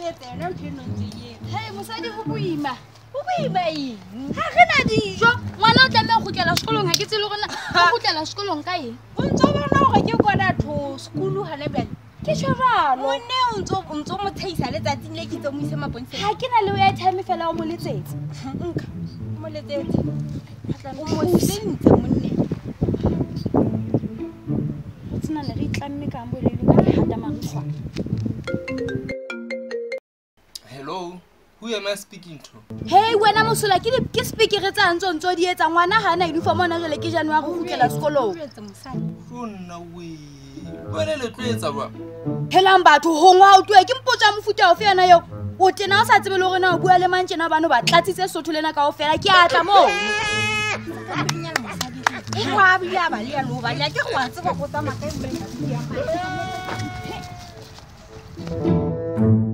ntse etsa yona ntho eno ntse e etsa. Hei, mosadi ho boima. Ho boima eng? Ha re na dijo. Ngwana o tlameha ho kgutlela sekolong, ha ke tsebe hore na o kgutlela sekolong ka eng. O ntso bona hore ke kwana tho sekolo hana bjale. Ke tjho jwalo. Monne o ntso mo tshehisa letsatsing le ke itse o mo ise maponeseng. Ha ke na le airtime fela o mo letsetse. Nka, o mo letsetse. O mo sentse monne. O tsena ne re itlamme ka mbo le ka re hata marukgwana. Hello, who am I speaking to? Hey, wena mosola ke ke speaker tsa ntso ntso di etsa ngwana ha na uniform ona jwale ke January ho kgutlela sekolong. Nna we. Wena le tlo etsa jwang? Helang batho hongwa o tloe ke mpotsa mofuta ofe yona eo. O tena o sa tsebe le hore na o bua le mang tjena bano ba tlatsitse Sotho lena kaofela ke a tla moo. E kwa bile a ba le ya lo ba le ke go a tseba go tsamaya ka eng.